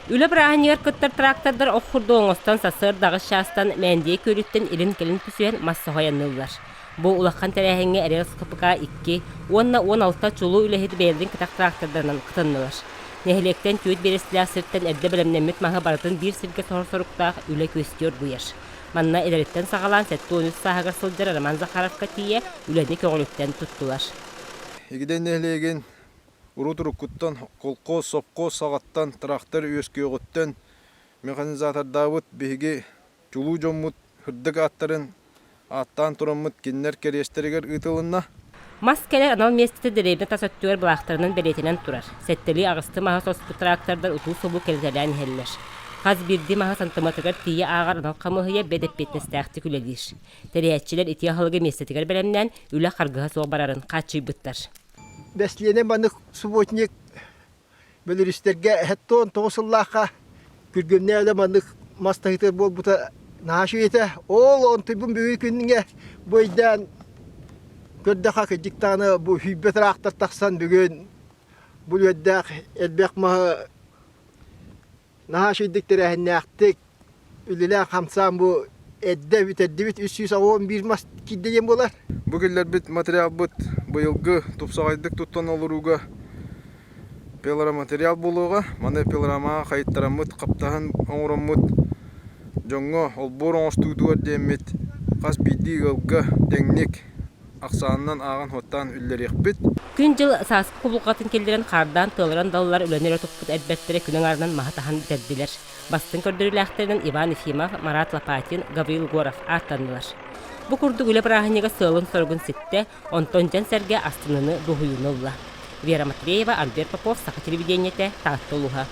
Үлэ бырааһынньыгар кыттар трактордар ох курдук оҥостон сарсыарда аҕыс чаастан Мээндийэ күөлүттэн илин-кэлин түсүһэн мас соһо айанныыллар. Бу улахан тэрээһиҥҥэ Эрэл СХПК 2 уонна 16 чулуу үлэһит бэйэлэрин кэтэх трактордарынан кытыннылар. Нэһилиэктэн түөрт биэрэстэлээх сиртэн эрдэ бэлэмнэммит маһы барытын биир сиргэ соһор соруктаах үлэ күөстүү оргуйар. Манна эдэриттэн саҕалаан 73 сааһыгар сылдьар Роман Захаровка тиийэ үлэни көҕүлүттэн туттулар. Игидэй нэһилиэгин Урут-уруккуттан колхоз, совхоз саҕаттан трактор үөскүөҕүттэн механизатордаабыт биһиги чулуу дьоммут сырдык ааттарын ааттаан тураммыт кинилэр кэриэстэригэр ыытылынна. Мас кэлэр анал миэстэтэ дэриэбинэ тас өттүгэр былаахтарынан бэлиэтэнэн турар. Сэттэлии аҕыстыы маһы соспут трактордар утуу-субуу кэлитэлээн иһэллэр. Хас биирдии маһы сантыматыгар тиийэ ааҕар анал хамыыһыйа бэт эппиэтинэстээхтик үлэлиир. Тэрийээччилэр итии аһылыгы миэстэтигэр бэлэмнээн, үлэ харгыһа суох барарын хааччыйбыттар. Бэстилиэнэ маннык субботник бөлөрүстэргэ эһэттон тоҕус сыллаахха күргүөмнээх үлэ маннык мас таһыытыгар буолбута наһаа үчүгэй этэ. Ол онтуйбун бүгүн күнҥэ бу өйдөөн көрдөхө кырдьык даҕаны бу сүүрбэ тыраахтар тахсан бүгүн бу үөрдээх элбэх маһы наһаа үчүгэйдик тэрээһиннээхтик үлэлээн-хамсаан бу эрдэ бүтэрдибит 381 мас киирдэ диэн буолар. Бу киллэрбит материалбыт быйылгы тупсаҕайдык туттан олорууга пилораматериал буолуоҕа. Маны пилорамаҕа хайыттараммыт, хаптаһын оҥороммут дьоҥҥо олбуор оҥостуутугар диэммит хас биирдии ыалга тэҥник ахсаанынан ааҕан-суоттаан үллэриэхпит. Күн-дьыл сааскы кубулҕатын киллэрэн хаардаан тыалыран даллар үлэни өрө туппут эрбэттэрэ күн аҥаарынан маһы таһан бүтэрдилэр. Бастыҥ көрдөрүүлээхтэринэн Иван Ефимов, Марат Лопатин, Гаврил Егоров ааттаннылар. Бу курдук үлэ бырааһынньыга сыалын-соругун ситтэ, онтон дьон-сэргэ астыныны, дуоһуйууну ылла. Вера Матвеева, Альберт Попов, Саха телевидениетэ, Таатта улууһа.